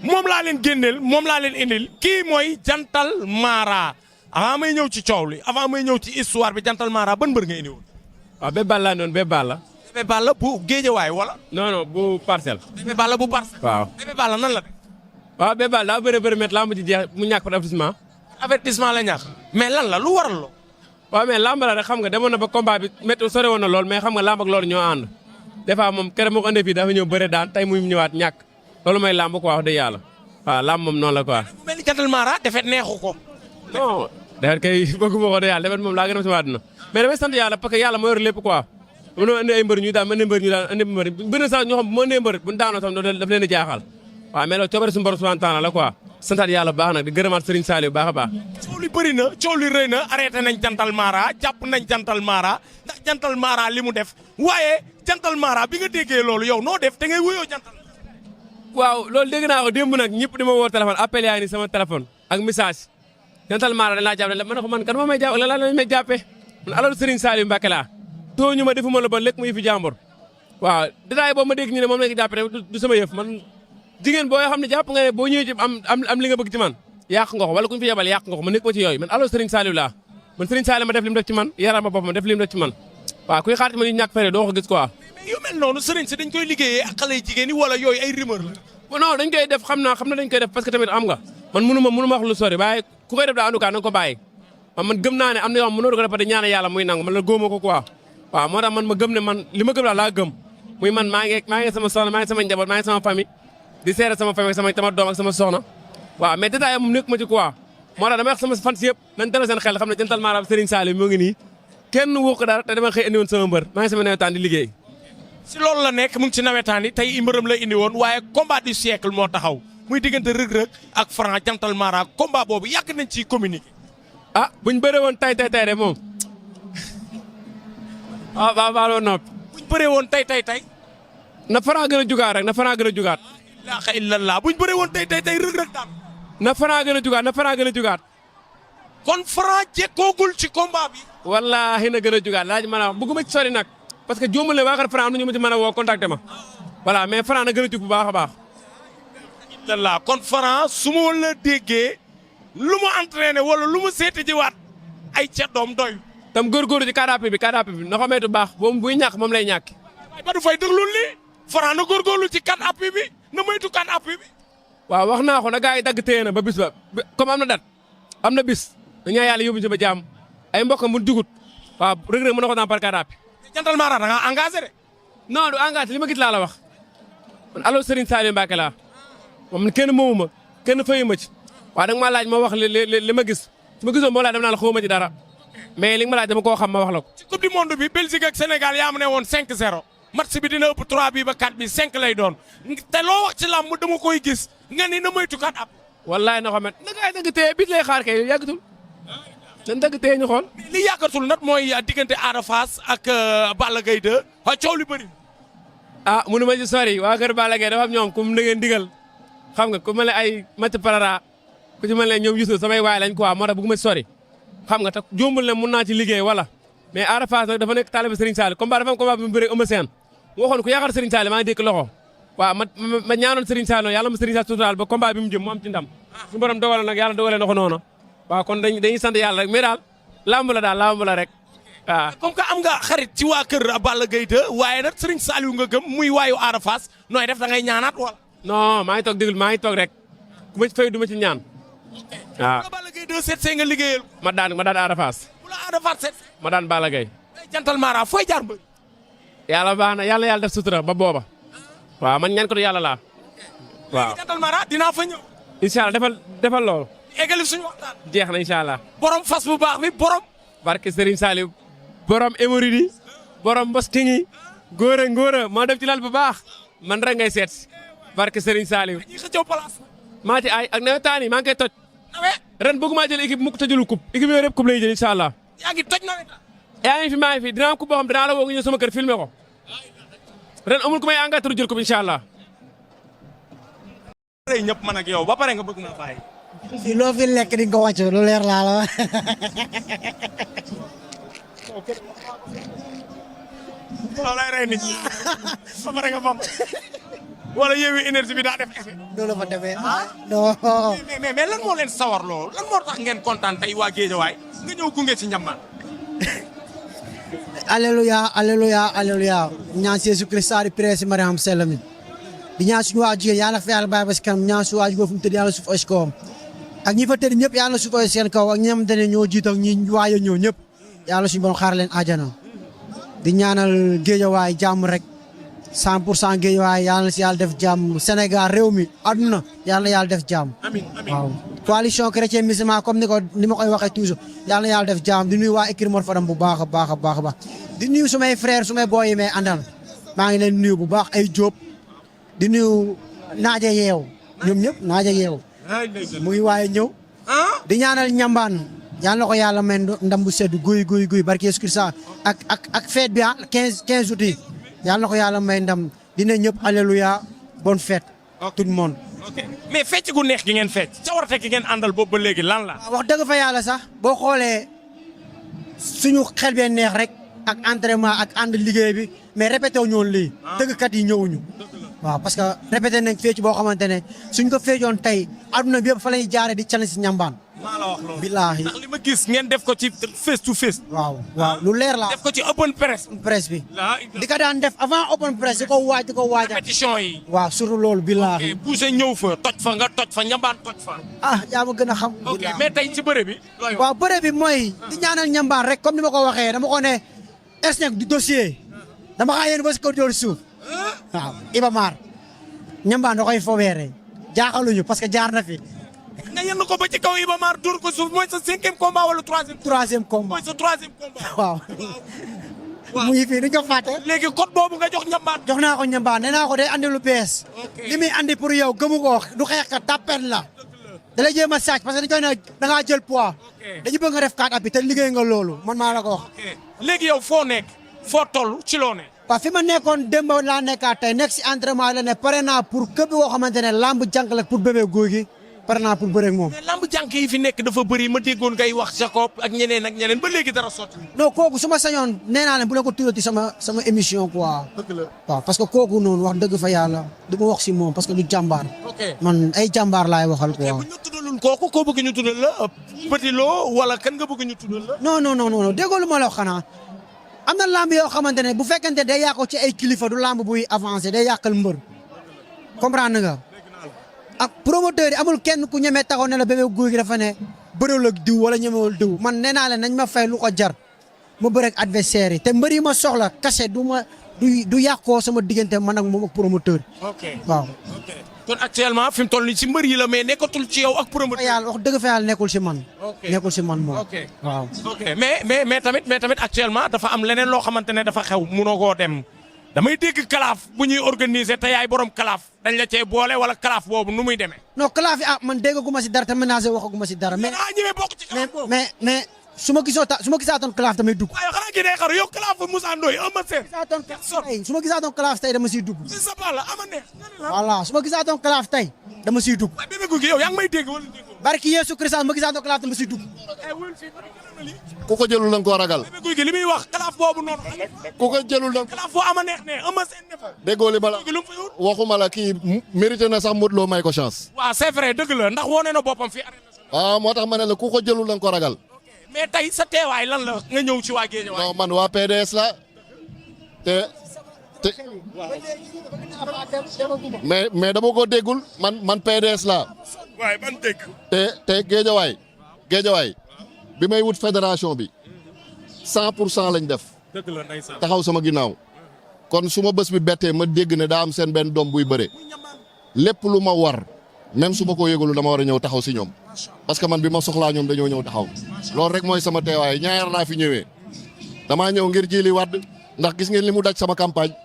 moom laa leen génneel moom laa leen indil kii mooy Jantal Mara avant may ñëw ci coow li avant may ñëw ci histoire bi Jantal Mara ban mbër nga indi woon. waaw Bébé Balla noonu Bébé Balla. Bébé Balla bu Géejawaay wala. non bu parcelle. Bébé Balla bu parcelle. waaw Bébé Balla nan la de. waaw Bébé Balla daa bëri met lamb ji jeex mu ñàkk par avertissement. avertissement la ñàkk mais lan la lu waral loo. waaw mais lamb la rek xam nga demoon na ba combat bi métti sore woon na lool mais xam nga lamb ak loolu ñoo ànd des fois moom keroog moo ko andee fii dafa ñëw bëre daan tey muy ñëwaat ñàkk loolu mooy lamb quoi wax dëgg yàlla waaw lamb moom noonu la quoi. bu mel ni Jantal Mara defet neexu ko. non defet kay bëggu ma ko de yàlla defet moom laa gën a sama àdduna mais damay sant yàlla parce que yàlla moo yor lépp quoi mënoo andi ay mbër ñu daan andi mbër ñu daan andi mbër bëri sax ñoo xam bu ma andee mbër bu ñu daanoo sax daf leen a jaaxal waaw mais loolu coobare suñu borom subhanahu wa taala la quoi santaat yàlla bu baax nag di gërëmaat Serigne Saliou bu baax a baax. coow li bëri na coow li rëy na arrêté nañ Jantal Mara jàpp nañ Jantal Mara ndax Jantal Mara li mu def waaye Jantal Mara bi nga déggee loolu yow noo def da ngay wuyoo Jantal. waaw loolu dégg naa ko démb nag ñëpp di ma woo téléphone appel yaa ni sama téléphone ak message Jantal Mara dañ laa jàpp ma ne ko man kan moo may jàpp la lañ may jàppee man alalu Serigne Saliou Mbacké laa tooñu ma defuma la ba lekk mu yëfi jàmbur waaw détail boobu ma dégg ñu ne moom lañ ko jàppee du sama yëf man jigéen boo xam ne jàpp nga ne boo ñëwee ci am li nga bëgg ci man yàq nga ko wala ku ñu fi yebal yàq nga ko ma nekk ma ci yooyu man alalu Serigne Saliou laa man Serigne Saliou ma def li mu def ci man yaram ma boppam def li mu def ci man waaw kuy xaar ci man yu ñàkk fere doo ko gis quoi. mais yu mel noonu Serigne si dañ koy liggéeyee ak xale jigéen yi wala yooyu ay rumeur la. non dañ koy def xam naa dañ koy def parce que tamit am nga man mënu ma wax lu sori waaye ku koy def daa andukaa na nga ko bàyyi man gëm naa ne am na yoo xam mënoo ko def di ñaan yàlla muy nangu man la góoma ko quoi waaw moo tax man ma gëm ne man li ma gëm daal laa gëm muy man maa ngi sama soxna maa ngi sama njaboot maa ngi sama famille di seere sama famille sama doom ak sama soxna waaw mais détail moom nekk ma ci quoi moo tax dama wax sama fans yëpp nañ dala seen xel xam ne Jantal Mara Serigne Saliou moo ngi nii kenn woo ko dara te dama xëy indi woon sama mbër maa ngi sama nawetaan di liggéey si loolu la nekk mu ngi ci nawetaan yi tey mbërëm la indi woon waaye combat du siècle moo taxaw muy diggante Reug Reug ak Franc Jantal Mara combat boobu yàgg nañ ciy communiquer. ah buñ bëree woon tey de moom baaloo noppi buñ bëree woon tey na Franc gën a jugaat rek na Franc gën a jugaat laa illallah buñ bëree woon tey Reug Reug daan na Franc gën a jugaat kon Franc jekkoogul ci combat bi. wallaahi na gën a jugaat laaj ma bëgguma ci sori nag parce que juumul ne waa kër Franc am na ñu ma ci mën a woo contacté ma voilà mais Franc na gën a jug bu baax a baax. illallah kon Franc su ma la déggee lu mu entraîné wala lu mu seeti jiwaat ay ceddoom doy. tam góorgóorlu ci kàddaap bi na ko moytu baax boobu buy ñàkk moom lay ñàkk. waaye ba du fay déglu lii Franc na góorgóorlu ci kàddaap bi na moytu kàddaap bi. waaw wax naa ko na gars yi dagg téye na ba bis ba comme am na dat am na bis dañaa yàlla yóbbu ci ba jaam ay mbokkam mu dugut waaw Reug Reug mën na ko daan par kàddaap bi. Jantal Mara da ngaa engagé de. non du engagé li ma gis laa la wax man allo Serigne Saliou Mbacké laa moom kenn moomu ma kenn fayu ma ci waaw da nga maa laaj ma wax li ma gis su ma gisoon moo laaj dama naa la xaw ma ci dara mais li nga ma laaj dama koo xam ma wax la ko. ci coupe du monde bi Belgique ak Sénégal yaa ma ne woon 5-0 match bi dina ëpp 3 bi ba 4 bi 5 lay doon te loo wax ci làmb dama koy gis nga ni na moytu kat ab. wallaay na ko met na gars yi dagg téye bis lay xaar kay yàggatul dañ dagg téye ñu xool. li yàggatul nag mooy diggante Ada Fass ak Balla Gaye 2 coow li bëri. ah mënu ma ci sori waa kër Balla Gaye dafa am ñoom comme da ngeen digal xam nga ku mel ne ay Mathieu Parara ku ci mel ne ñoom Youssou samay waay lañ quoi moo tax bëgguma ci sori xam nga te jombul ne mun naa ci liggéey wala mais Ada Fass nag dafa nekk taalibe Serigne Saliou combat dafa am combat bi mu bëri Eumeu Sène mu waxoon ku yaakaar Serigne Saliou maa ngi dékk loxo waaw ma ñaanoon Serigne Saliou yàlla ma Serigne Saliou tuutaal ba combat bi mu jëm mu am ci ndam suñu borom dogal nag yàlla dogalee na ko noonu waaw kon dañuy sant yàlla rek mais daal lamb la rek waaw. comme que am nga xarit ci waa kër Balla Gaye 2 waaye nag Serigne Saliou nga gëm muy waayu Ada Fass nooy def da ngay ñaanaat wala. non maa ngi toog déglu maa ngi toog rek ku ma ci fay du ma ci ñaan waaw. bu Balla Gaye 2 seet see nga liggéeyal. ma daan Ada Fass. bu la Ada Fass seet. ma daan Balla Gaye. Jantal Mara fooy jaar mbër. yàlla baax na yàlla def sutura ba booba. waaw man ñaan ko yàlla laa. waaw Jantal Mara dinaa fa ñëw. incha allah defal loolu. eggali suñu waxtaan. jeex na incha allah. borom fas bu baax bi borom. barke Serigne Saliou. borom hémorroïde yi. borom mbosting yi. ngóora moo def ci lal bu baax. man rek ngay seet. barke Serigne Saliou. ñi xëccoo place. maa ci ay ak nawetaan yi maa ngi koy toj. nawe. ren bëgguma jël équipe mu ko tëjulu coupe. équipe yooyu yëpp coupe lay jël incha allah. yaa ngi toj nawetaan. yaa ngi fi maa ngi fi dinaa am coupe boo xam dinaa la woo nga ñëw sama kër filmé ko. ren amul ku may engagé jël coupe incha allah. rëy ñëpp man ak yow ba pare nga bëgg ma bàyyi. fii loo fi lekk di nga ko wàcc lu leer laa la wax. loolay rey nit ñi ba pare nga fam wala Yewwi énergie bi daa def effet. loolu la fa demee non. mais lan moo leen sawar lool lan moo tax ngeen kontaan tey waa Géejawaay nga ñëw gunge ci Ndiambane. alléluia alléluia alléluia ñaan Jésus Christ di presse Mariam Sell mi di ñaan suñu waa jigéen yàlla fa yàlla bàyyi ba si kanam ñaan suñu waa jigéen fu mu tëdd yàlla suuf si kawam ak ñi fa tëdd ñëpp yàlla suuf seen kaw ak ñi xamante ne ñoo jiit ak ñi waay a ñëw ñëpp yàlla suñu borom xaar leen àjjana di ñaanal Géejawaay jàmm rek 100% Géejawaay yàlla na si yàlla def jàmm Sénégal réew mi àdduna yàlla na yàlla def jàmm. amiin amiin waaw coalition chrétien musulman comme ni ma koy waxee toujours yàlla na yàlla def jàmm di nuyu waa écurie Mor Fadam bu baax a baax a baax a baax di nuyu sumay frère sumay booy yi may àndal maa ngi leen nuyu bu baax ay Jóob di nuyu naaja yeew ñoom ñëpp naaja yeew mu ngi waaye ñëw di ñaanal Ndiambane yàlla na ko yàlla may ndam bu sedd guy barke Yesu Christ ak fête bi 15 août yi yàlla na ko yàlla may ndam dina ñëpp alléluia bonne fête tout le monde. ok mais fecc gu neex gi ngeen fecc cawarte gi ngeen àndal boobu ba léegi lan la. wax dëgg fa yàlla sax boo xoolee suñu xel bee neex rek ak entraînement ak ànd liggéey bi mais répété wu ñu woon lii. tëggkat yi ñëwuñu. waaw parce que répété nañ fecc boo xamante ne suñ ko feccoon tey adduna bi yëpp fa la ñuy jaaree di challenge si Ndiambane. maa la wax loolu. billaahi ndax li ma gis ngeen def ko ci face to face. waaw lu leer la. def ko ci open press. presse bi. di ko daan def avant open press di ko waaj. répétition yi. waaw surtout loolu billaahi. Boucher ñëw fa toj fa nga toj fa Ndiambane toj fa. yaa ma gën a xam. ok mais tey ci bëre bi. waaw bëre bi mooy. di ñaanal Ndiambane rek comme ni ma ko waxee dama ko ne SNEC du dossier dama xaa yéen ba si kaw doon suuf waaw Iba Mar Ndiambane da koy fobeere jaaxaluñu parce que jaar na fi. nga yenn ko ba ci kaw Iba Mar dur ko suuf mooy sa 5e combat wala 3e. 3e combat mooy sa 3e combat. waaw. mu ngi fii duñ ko fàtte. léegi code boobu nga jox Ndiambane. jox naa ko Ndiambane nee naa ko day andi lu bees. li muy andi pour yow gëmu ko du xeexkat tàppet la. da lay jéem a sàcc parce que dañu koy ne da ngaa jël poids. dañu bëgg nga def 4 appuis te liggéey nga loolu man maa la ko wax. léegi yow foo nekk foo toll ci loo ne. waaw fi ma nekkoon démb laa nekkaat tey nekk si entraînement la ne pare naa pour képp koo xamante ne lamb jànk la pour bébé góor gi pare naa pour bëre ak moom. mais lamb jànk yi fi nekk dafa bëri ma déggoon ngay wax Jacob ak ñeneen ba léegi dara sotti. non kooku su ma sañoon nee naa leen bu ne ko tuddati sama émission quoi. dëgg la waaw parce que kooku noonu wax dëgg fa yàlla du ma wax si moom parce que du jàmbaar. ok man ay jàmbaar laay waxal quoi. bu ñu tuddalul kooku koo bëgg ñu tuddal la Petit Lo wala kan nga bëgg ñu tuddal la. non déggoo lu ma la wax xanaa am na lamb yoo xamante ne bu fekkente day yàqoo ci ay kilifa du lamb buy avancé day yàqal mbër comprendre nga. ak promoteur yi amul kenn ku ñemee taxaw ne la Bébé Gouy Gui dafa ne bëriwul ak diw wala ñemewul diw man nee naa leen nañ ma fay lu ko jar ma bëre ak adversaire yi te mbër yi ma soxla kase du yàqoo sama diggante man ak moom ak promoteur. ok waaw. ok kon actuellement fi mu toll nii ci mbër yi la mais nekkatul ci yow ak promoteur. yàlla wax dëgg fa yàlla nekkul si man. nekkul si man moom. ok waaw. ok mais tamit actuellement dafa am leneen loo xamante ne dafa xew munoo koo dem. damay dégg kalaaf bu ñuy organiser te yaay borom kalaaf dañ la cee boole wala kalaaf boobu nu muy demee. non kalaaf yi man déggaguma si dara te ménagé waxaguma si dara. mais ñëwee bokk ci kalaaf boobu. mais su ma gisaatoon kalaaf damay dugg. waaye xanaa kii day xaru yow kalaaf Moussa Ndoye Eumeu Sène. su ma gisaatoon kalaaf tey dama siy dugg. si sa bala ama neex. voilà su ma gisaatoon kalaaf tey dama siy dugg. waaye Bébé Gouy Gui yow yaa ngi may dégg wala déggoo. barki Yeesu Christ ma gisaatoon kalaaf dama siy dugg. ku ko jëlul danga koo ragal. Bébé Gouy Gui li muy wax kalaaf boobu noonu. ku ko jëlul danga. kalaaf boo ama neex ne Eumeu Sène ne fa. déggoo li ma la lu mu fa yóbbu. waxuma la kii mérité na sax Modou Lo may ko chance. waaw c'est vrai dëgg la ndax wone na boppam fii arène nationale. moo tax ma ne la ku ko jëlul danga ko ragal. mais tey sa teewaay lan la nga ñëw ci waa Guédiawaye. non man waa PDS la te mais dama ko déggul man PDS la waaye ban dégg. te Guédiawaye bi may wut fédération bi 100% lañ def. dëgg la ndeysaan. taxaw sama ginnaaw kon su ma bés bi bettee ma dégg ne daa am seen benn doom buy bëre lépp lu ma war même su ma ko yëgalu dama war a ñëw taxaw si ñoom parce que man bi ma soxlaa ñoom dañoo ñëw taxaw loolu rek mooy sama teewaay ñaar laa fi ñëwee damaa ñëw ngir Djily Wade ndax gis ngeen li mu daj sama campagne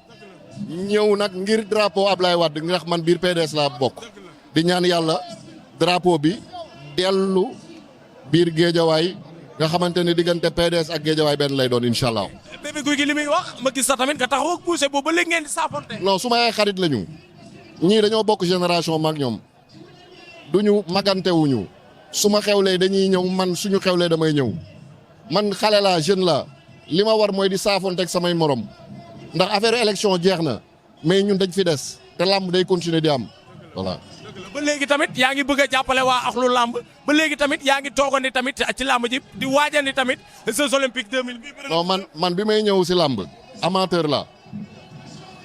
ñëw nag ngir drapeau Ablaye Wade ndax man biir PDS laa bokk di ñaan yàlla drapeau bi dellu biir Guédiawaye nga xamante ne diggante PDS ak Guédiawaye benn lay doon incha allah. Bébé Gouy Gui li muy wax ma gis sa tamit nga taxaw ak Boucher boobu ba léegi ngeen di saafonte. non su ma ay xarit lañu ñii dañoo bokk génération maak ñoom duñu magantewuñu su ma xewlee dañuy ñëw man suñu xewlee damay ñëw man xale laa jeune la li ma war mooy di saafonte ak samay morom ndax affaire élection jeex na mais ñun dañ fi des te làmb day continuer di am voilà. ba léegi tamit yaa ngi bëgg a jàppale waa axlu làmb ba léegi tamit yaa ngi toogandi tamit ci làmb ji di waajandi tamit Jeux olympiques 2000 bi. non man bi may ñëw si làmb amateur la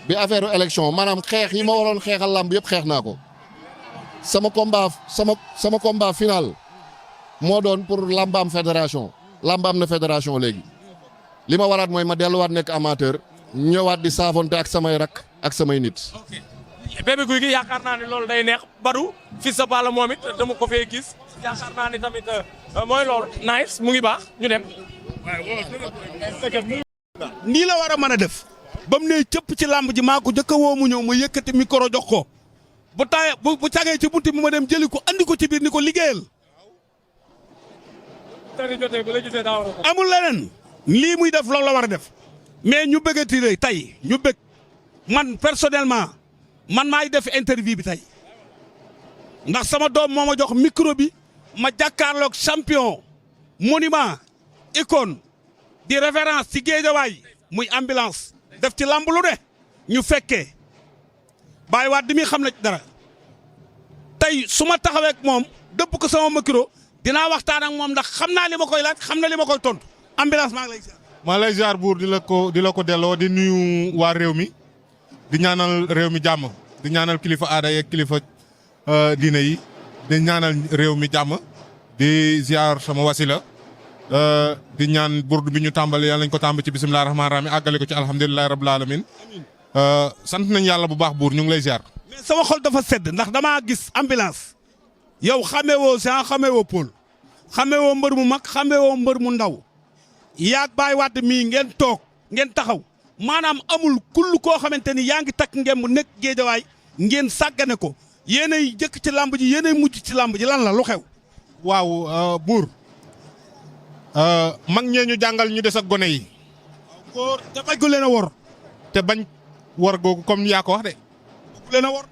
bi affaire élection maanaam xeex yi ma waroon xeexal làmb yëpp xeex naa ko sama combat final moo doon pour làmb am fédération làmb am na fédération léegi li ma waraat mooy ma delluwaat nekk amateur ñëwaat di saafonte ak samay rak ak samay nit. Bébé Gouy Gui yaakaar naa ne loolu day neex Badou Fils de Balla moom it dama ko fee gis yaakaar naa ni tamit mooy loolu nice mu ngi baax ñu dem. nii la war a mën a def ba mu ne cëpp ci làmb ji maa ko jëkk a woo mu ñëw ma yëkkati micro jox ko bu taay bu cagee ci bunti bi ma dem jëli ko andi ko ci biir ni ko liggéeyal. amul leneen lii muy def loolu la war a def mais ñu bëggati rek tey ñu bëgg man personnellement. man maay def interview bi tey ndax sama doom moo ma jox micro bi ma jàkkaarloog champion monument icône di référence ci géejawaay muy ambulance def ci lamb lu de ñu fekkee bàyyi waat di muy xam na dara tey su ma taxawee ak moom dëpp ko sama micro dinaa waxtaan ak moom ndax xam naa li ma koy laaj xam na li ma koy tontu ambulance maa ngi lay ziar. maa lay ziar buur di la ko delloo di nuyu waa réew mi. di ñaanal réew mi jàmm di ñaanal kilifa aada yeeg kilifa diine yi di ñaanal réew mi jàmm di ziar sama wasila di ñaan burdu bi ñu tàmbali yàlla nañ ko tàmbali ci bisimilah rahmaani rahiim àggale ko ci alhamdulilah rabbil alamin sant nañ yàlla bu baax buur ñu ngi lay ziar. mais sama xol dafa sedd ndax damaa gis ambulance yow xamee woo Jean xamee woo Paul xamee woo mbër mu mag xamee woo mbër mu ndaw yaag Baye Wade mii ngeen toog ngeen taxaw. maanaam amul kull koo xamante ni yaa ngi takk ngeen mu nekk géejawaay ngeen sàggane ko yéenay jëkk ci làmb ji yéenay mujj ci làmb ji lan la lu xew. waaw buur mag ñee ñu jàngal ñu des ak gone yi. góor te bañ ko leen a wor. te bañ wor googu comme yaa ko wax de. ku leen a wor.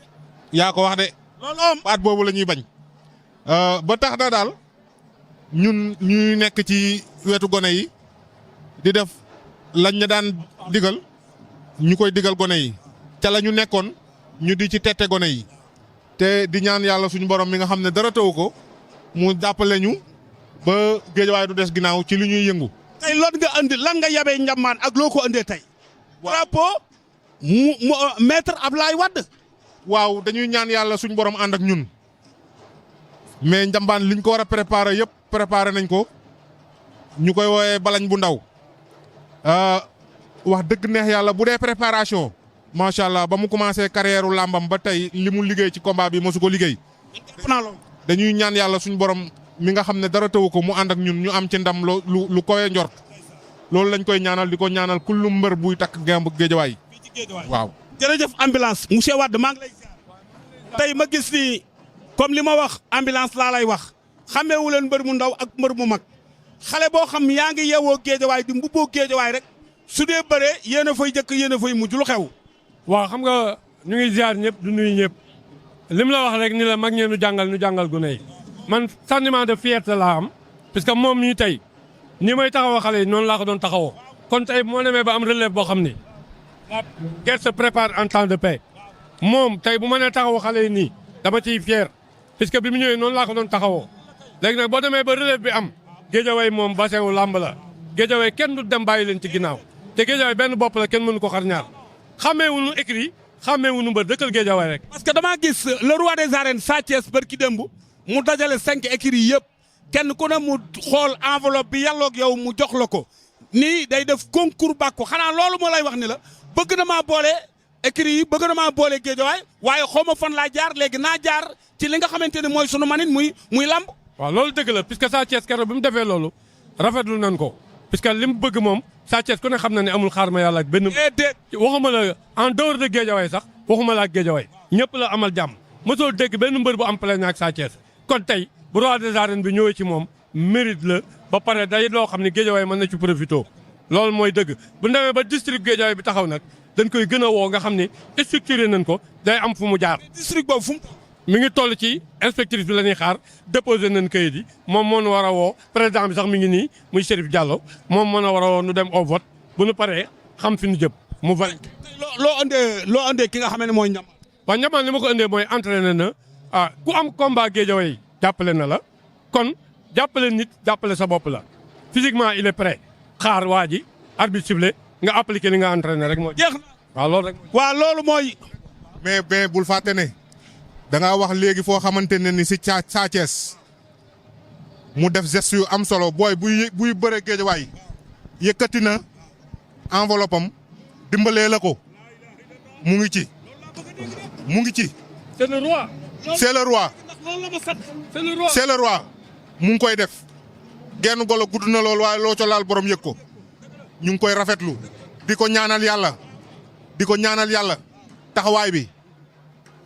yaa ko wax de. loolu am baat boobu la ñuy bañ. ba tax na daal ñun ñuy nekk ci wetu gone yi di def. lañ ñu daan digal ñu koy digal gone yi ca la ñu nekkoon ñu di ci tette gone yi te di ñaan yàlla suñu borom mi nga xam ne dara taw ko mu jàppale ñu ba géejawaay du des ginnaaw ci li ñuy yëngu. tey loolu nga andi lan nga yabee njammaan ak loo ko andee tey. drapeau mu maître Ablaye Wade. waaw dañuy ñaan yàlla suñu borom ànd ak ñun mais njambaan liñ ko war a préparer yëpp préparer nañ ko ñu koy woowee balañ bu ndaw. wax dëgg neex yàlla bu dee préparation macha allah ba mu commencé carrière làmbam ba tey li mu liggéey ci combat bi mosu ko liggéey. dañuy ñaan yàlla suñu borom mi nga xam ne dara tawu ko mu ànd ak ñun ñu am ci ndam lu koy njort loolu lañ koy ñaanal di ko ñaanal kullu mbër buy takk gemb géejawaay. waaw. jërëjëf ambulance monsieur Wade maa ngi lay tey ma gis ni comme li ma wax ambulance laa lay wax xameewu leen mbër mu ndaw ak mbër mu mag. xale boo xam yaa ngi yeewoo géejawaay di mbubboo géejawaay rek su dee bëree yéen a fay jëkk yéen a fay mujj lu xew. waaw xam nga ñu ngi ziar ñëpp du nuyu ñëpp lim la wax rek ni la mag ñee nu jàngal gune yi man sentiment de fierté laa am parce que moom mii tey ni may taxawoo xale yi noonu laa ko doon taxawoo kon tey moo demee ba am relève boo xam ni la guerre se prépare en temps de paix moom tey bu ma nee taxawoo xale yi nii dama ciy fier parce que bi mu ñëwee noonu laa ko doon taxawoo léegi nag boo demee ba relève bi am géejawaay moom bassin wu làmb la géejawaay kenn du dem bàyyi leen ci ginnaaw te géejawaay benn bopp la kenn mënu ko xar ñaar xamee wuñu écrit xamee wuñu mbër dëkkal géejawaay rek. parce que damaa gis le roi des arènes Sa Thiès barki démb mu dajale 5 écrits yëpp kenn ku ne mu xool enveloppe bi yàlloog yow mu jox la ko nii day def concours bàkku xanaa loolu moo lay wax ni la bëgg na maa boole écrits yi bëgg na maa boole géejawaay waaye xaw ma fan laa jaar léegi naa jaar ci li nga xamante ne mooy sunu manit muy lamb. waaw loolu dëgg la puisque Sa Thiès keroog bi mu defee loolu rafetlu nañ ko puisque li mu bëgg moom Sa Thiès ku ne xam na ne amul xaar ma yàlla ak benn. waxuma la en dehors de géejawaay sax waxuma la ak géejawaay ñëpp la amal jàmm mosoo dégg benn mbër bu am plein ak Sa Thiès kon tey bu roi des arènes bi ñëwee ci moom mérite la ba pare day loo xam ne géejawaay mën na ci profité loolu mooy dëgg bu demee ba district géejawaay bi taxaw nag dañ koy gën a woo nga xam ne structuré nañ ko day am fu mu jaar. district boobu fu mu. mi ngi toll ci inspectrice bi la ñuy xaar déposé nañ kayit yi moom moo nu war a woo président bi sax mi ngi nii muy Chérif Diallo moom moo nu war a woo nu dem au vote bu nu paree xam fi nu jëm mu valide. loo andee ki nga xam ne mooy ñam. waaw Ndiamane li ma ko indee mooy entraîné na ku am combat Guédiawaye jàppale na la kon jàppale nit jàppale sa bopp la physiquement il est prêt xaar waa ji arbitre sifflé nga appliqué li nga entraîné rek mooy. jeex na waaw loolu rek. waaw loolu mooy. mais bul fàtte ne da ngaa wax léegi foo xamante ne ni si Sa Thiès mu def geste yu am solo booy buy bëre Guédiawaye yëkkati na enveloppe am dimbalee la ko mu ngi ci. c'est le roi. c'est le roi. c'est le roi. c'est le roi mu ngi koy def genn golo gudd na lool waaye loo ca laal borom yëg ko ñu ngi koy rafetlu di ko ñaanal yàlla taxawaay bi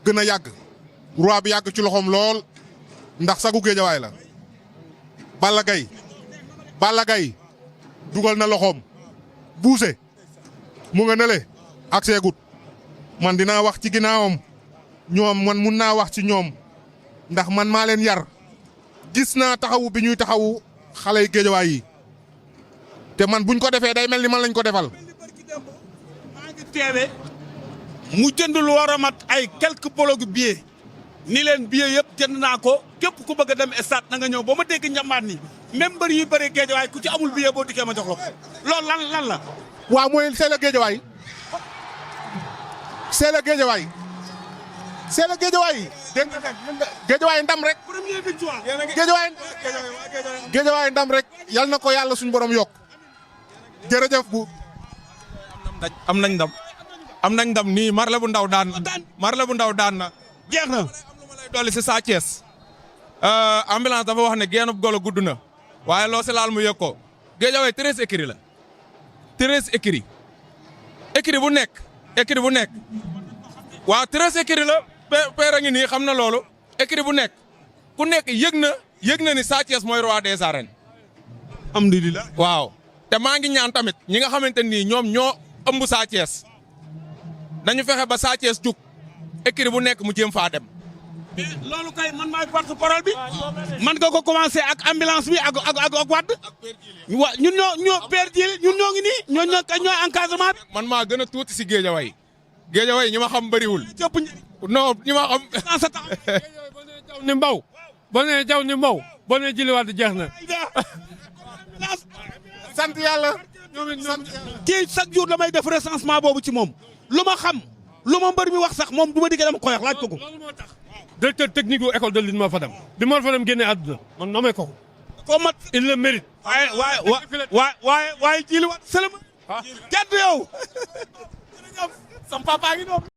gën a yàgg roi bi yàgg ci loxoom lool ndax sagu Géejawaay la. Balla Gaye dugal na loxoom buuse mu nga nële ak seegut man dinaa wax ci ginnaawam ñoom man mun naa wax ci ñoom ndax man maa leen yar gis naa taxawu bi ñuy taxawu xale yu Géejawaay yi te man buñ ko defee day mel ni man lañ ko defal. maa ngi teewe mu jënd lu war a mat ay quelques blocs billets ni leen billets yëpp jënd naa ko képp ku bëgg a dem stade na nga ñëw ba ma dégg Ndiamane ni même mbër yi bëree Géejawaay ku ci amul billet boo dikkee ma jox la ko loolu lan la. waaw mooy c'est le Géejawaay c'est le Géejawaay c'est le Géejawaay dégg nga Géejawaay ndam rek. première victoire. Géejawaay ndam rek yal na ko yàlla suñu borom yokk jërëjëf bu. am nañ ndam nii Marley bu ndaw daan na. jeex na. lu ma lay dolli si Sa Thiès ambulance dafa wax ne geenub golo gudd na waaye loo si laal mu yëg ko Guédiawaye 13 écuries la 13 écuries bu nekk waaw 13 écuries la père a ngi nii xam na loolu écurie bu nekk ku nekk yëg na ni Sa Thiès mooy roi des arènes. alhamdulilah. waaw te maa ngi ñaan tamit ñi nga xamante nii ñoom ñoo ëmb Sa Thiès nañu fexe ba Sa Thiès jug écurie bu nekk mu jéem faa dem. loolu kay man maay porte-parole bi man nga ko commencé ak ambulance bi ak wadd wa ñun ñoo père Djili ñun ñoo ngi nii ñoo encadrement bi. man maa gën a tuuti si Guédiawaye ñi ma xam bëriwul. non ñi ma xam. sa tax ni mbaw boo nee jaw ni mbaw boo nee Djili Wade jeex na. sant yàlla. kii chaque jour damay def recensement boobu ci moom lu ma xam lu ma mbër mi wax sax moom du ma diggee dama koy wax laaj ko. directeur technique bu école de lutte moo fa dem bi moo fa dem génnee àdduna man nommé ko ko mat il le mérite. waaye Djili Wade sëlëm. kenn du yow. sam papa ngi noonu.